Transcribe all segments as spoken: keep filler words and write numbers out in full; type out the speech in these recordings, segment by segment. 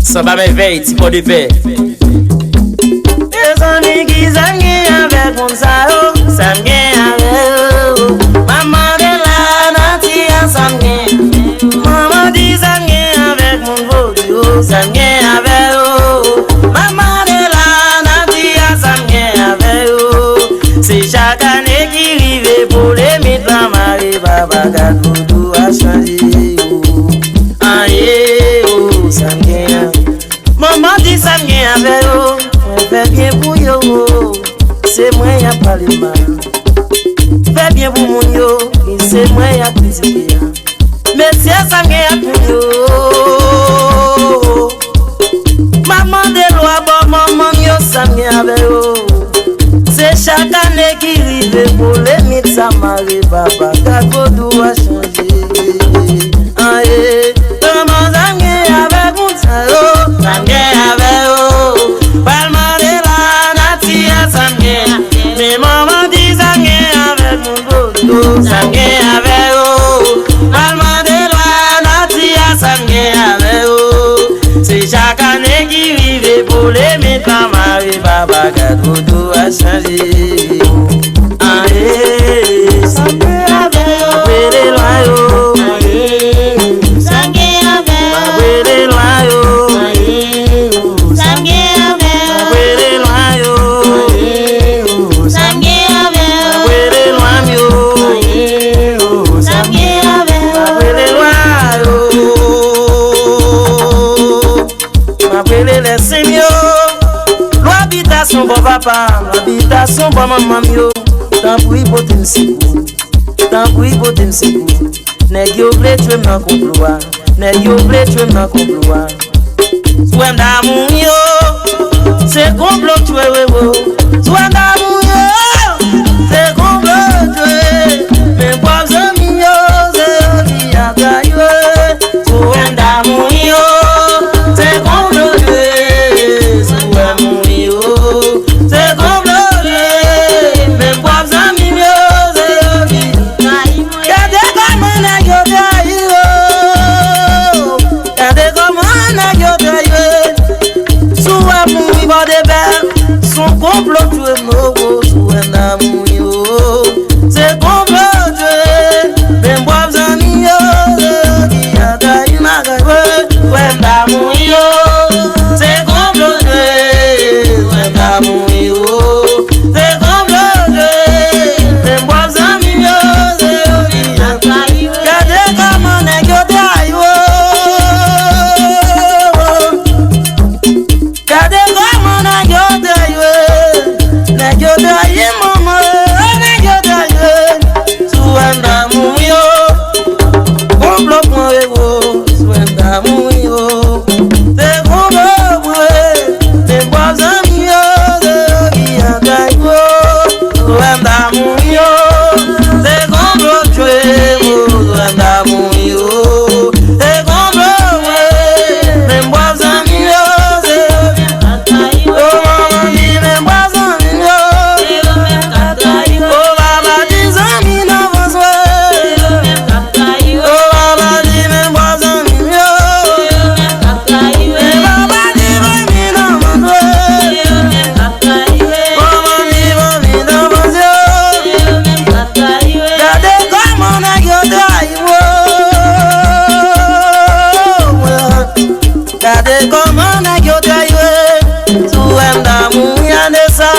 Sanba mèvèy, ti pò de pè. Mezanmi, kisa m gen avèk moun sa yo? Sa m gen avè yo? Manman de la, nati a, sa m gen. Manman di sa m gen avèk moun vodou yo? Sa m gen avè yo? Manman de la, nati a, sa m gen avè yo? Se chak ane ki rive pou limit lan mare, papa gad vodou a chanje yo. Aye, oh, sa m gen an. Manman di sa m gen avè yo, mwen fè byen pou yo, oh. Se mwen y ap pale mal. Fè byen pou moun yo, e se mwen y ap kritike an. Mesye, sa m gen ak moun yo? M ap mande lwa bò manman m yo, sa m gen avè yo? Se chak ane ki rive pou limit sa mare, papa gad vodou a chanje. Aye, manman, sa m gen avèk moun sa yo? Sa m gen avè yo? Pral mande la nati a sa m gen. Men manman di sa m gen avèk moun vodou, sa m gen avè yo. Pral mande lwa nati a sa m gen avè yo. Se chak ane ki rive pou limit lan mare, papa gad vodou a chanje. Aye, sa m gen avè yo. Mwen rele lwa yo. Aye, sa m gen avè yo. Mwen rele lwa yo. Aye, sa m gen avè yo. Mwen rele lwa yo. Aye, sa m gen avè yo. Mwen rele lwa m yo. Aye, sa m gen avè yo. Mwen rele lwa yo. M ap rele lè sen m yo. Lwa bitasyon bò papa m, lwa bitasyon bò manman m yo. Tanpri pote m sekou. Tanpri pote m sekou. Nèg yo vle tchwe m nan konplo a. Nèg yo vle tchwe m nan konplo a. Sou M Damou yo, se konplo tchwe wewo. Sou M Damou yo, se konplo tchwe. Men pwòp zanmi yo, se yo ki ap trayi we. Sou M Damou yo, se konplo tchwe. Sou M Damou yo, se konplo tchwe. Men pwòp zanmi yo, se yo ki trayi mwen. Gade kòman nèg yo trayi yo. Gade kòman nèg yo trayi yo. Sou M Damou bò de pè, se yon konplo tchwe m, oh, oh, sou M Damou yo. Se konplo tchwe, men pwòp zanmi yo, se yo ki ap trayi m ak sou M Damou yo. Se konplo tchwe, sou M Damou yo. Se konplo tchwe, men pwòp zanmi yo, se yo ki ap trayi m. Gade kòman nèg yo trayi yo. Gade kòman nèg yo trayi yo. Nèg yo trayi manman, nèg yo trayi yo. Sou M Damou yo, konplo pran rewo. Sou M Damou yo, se konplo pran rewo. Se pwòp zanmi yo, se yo ki ap trayi yo. Sou M Damou yo, se konplo tchwe m, oh, sou M Damou yo. Se konplo mwen, men pwòp zanmi yo, se yo menm k ap trayi mwen. Oh, manman di men pwòp zanmi yo, se yo menm k ap trayi mwen. Oh, papa di zanmi nan fòs mwen, se yo menm k ap trayi mwen. Oh, papa di men pwòp zanmi yo, se yo menm k ap trayi mwen. Men papa di zanmi nan fòs mwen, se yo menm k ap trayi mwen. Manman di zanmi nan fòs yo, se yo menm k ap trayi mwen. Gade kòman nèg yo trayi mwen. Gade kòman nèg yo trayi mwen. Sou M Damou, ane sa,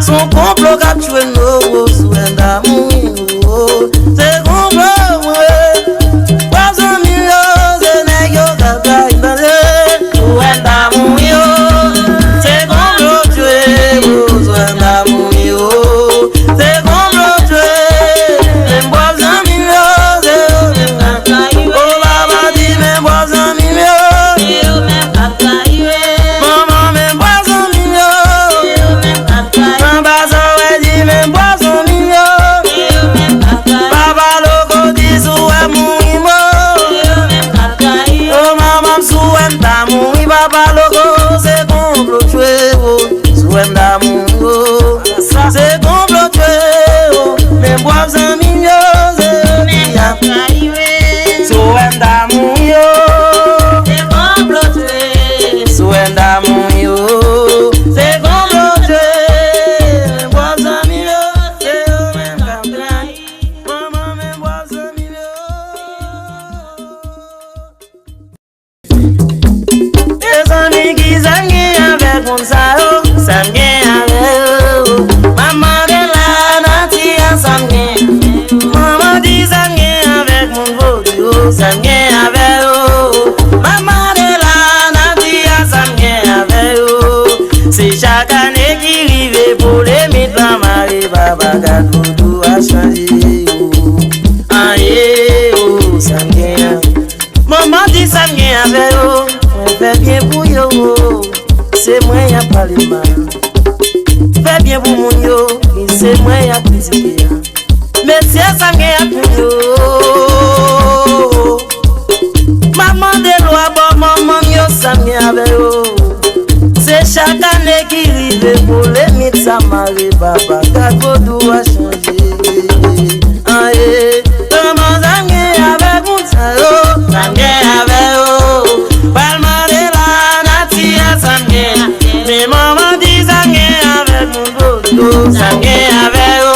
se yon konplo k ap tchwe m, oh, oh, sou M Damou, oh. Se konplo mwen. Pwòp zanmi yo, se nèg yo k ap trayi m, tande. Sou M Damou yo, se konplo tchwe m, oh, sou M Damou yo. Se konplo tchwe, men pwòp zanmi m yo, se yo menm k ap trayi mwen. Oh, papa di men pwòp zanmi m yo, se yo menm k ap trayi mwen. Manman men pwòp zanmi m yo, se yo menm k ap trayi mwen. Anba zòrèy di men pwòp zanmi m yo, se yo menm k ap trayi mwen. Papa Loko di sou wè mouri mò, se yo menm k ap trayi mwen. Oh, manman m sou wè m ta mouri, papa Loko, se konplo tchwe, oh. Sou M Damou yo, se konplo tchwe yo, men pwòp zanmi m yo, se yo ki ap trayi mwen. Sou M Damou yo, se konplo tchwe. Mezanmi, kisa m gen avèk moun sa yo? Sa m gen avè yo? M ap mande la nati a sa m gen. Manman di sa m gen avèk moun vodou yo? Sa m gen avè yo? M ap mande la nati a sa m gen avè yo. Se chak ane ki rive pou limit lan mare, papa gad vodou a chanje yo. Aye yo, sa m gen avè yo? Manman di sa m gen avè yo, mwen fè byen pou yo. Se mwen y ap pale mal. Fè byen pou moun yo, e se mwen y ap kritike a. Mesye, sa m gen ak moun yo? M ap mande lwa bò manman m yo, sa m gen avè yo? Se chak ane ki rive pou limit sa mare, papa gad vodou a chanje. Aye, manman, sa m gen avèk moun sa yo? Sa m gen avè yo? Pral mande la nati a sa m gen. Men manman di sa m gen avèk moun vodou. Sa m gen avè yo?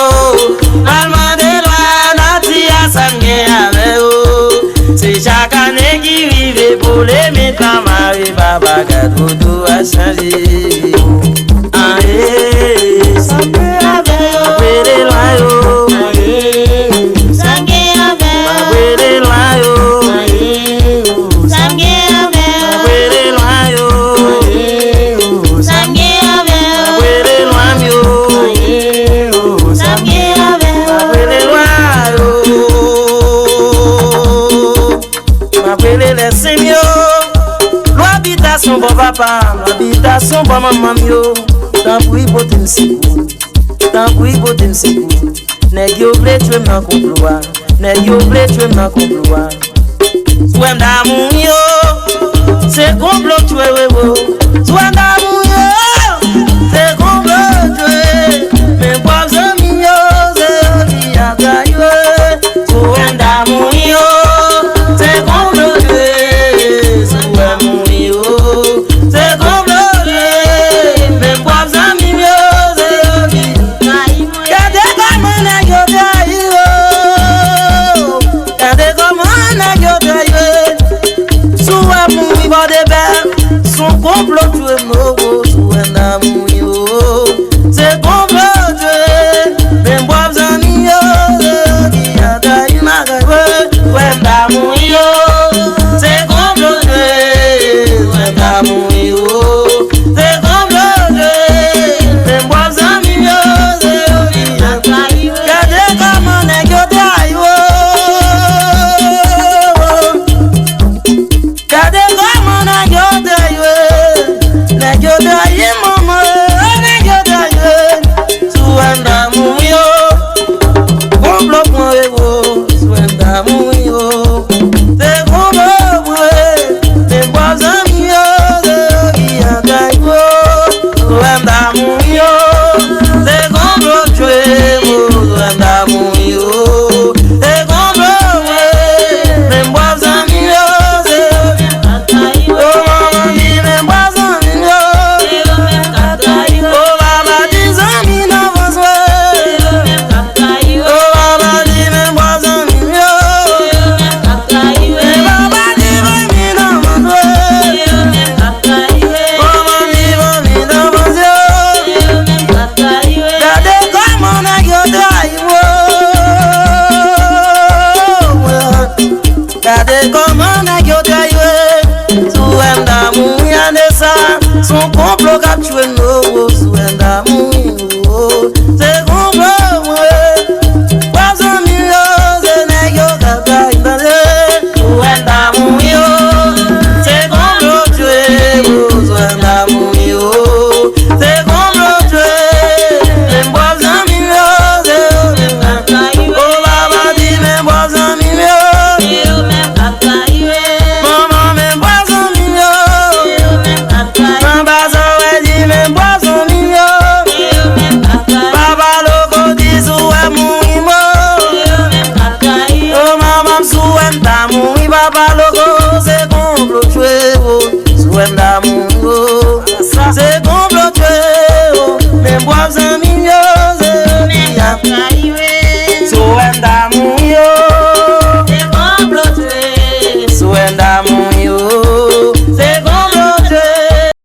Pral mande lwa nati a sa m gen avè yo? Se chak ane ki rive pou limit lan mare, papa gad vodou a chanje. Aye, sa m gen avè yo? M ap rele lwa yo. Aye, sa m gen avè yo? M ap rele lwa yo. Aye, sa m gen avè yo? M ap rele lwa yo. Aye, sa m gen avè yo? M ap rele lwa m yo. Aye, sa m gen avè yo? M ap rele lwa yo. M ap rele lèsen m yo. Lwa bitasyon bò papa m, lwa bitasyon bò manman m yo. Tanpri pote m sekou. Tanpri pote m sekou. Nèg yo vle tchwe m nan konplo a. Nèg yo vle tchwe m nan konplo a. Sou wè m damou yo, se konplo tchwe wi wo. Sou wè m damou yo, se konplo tchwe. Men pwòp zanmi yo, se yo ki ap trayi wi. Sou wè m damou yo, se konplo tchwe. Sou wè m mouri yo, se konplo tchwe. Men pwòp zanmi yo, se yo ki trayi mwen. Gade kòman nèg yo trayi yo. Gade kòman nèg yo trayi yo. Sou wè m mouri bò de bè, sou konplo tchwe m, oh, oh, sou wè m damou yo. Se konplo tchwe, men pwòp zanmi yo, se yo ki ap trayi m. Sou wè m damou yo, se konplo tchwe, sou wè m damou yo. Se konplo tchwe, men pwòp zanmi yo, se yo ki ap trayi. Gade kòman nèg yo trayi yo. Gade kòman nèg yo trayi yo. Nèg yo trayi manman yo, nèg yo trayi yo. Sou wè m damou yo. Konplo pran rewo, sou wè m damou yo. Se konplo pran, se pwòp zanmi yo, se yo ki ap trayi yo. Sou wè m damou yo, se konplo tchwe m, sou wè m damou yo. Se konplo mwen, men pwòp zanmi yo, se yo ki ap trayi. O manman di men pwòp zanmi yo, se yo menm k ap trayi. O papa di zanmi nan fòs mwen, se yo menm k ap trayi. O papa di men pwòp zanmi yo, se yo menm k ap trayi. Men papa di zanmi nan fòs mwen, se yo menm k ap trayi. O manmi, manmi nan fòs yo, se yo menm k ap trayi. Gade kòman nèg yo trayi. Gade kòman nèg yo trayi yo. Sou wè m damou y ane sa, se yon konplo k ap tchwe m.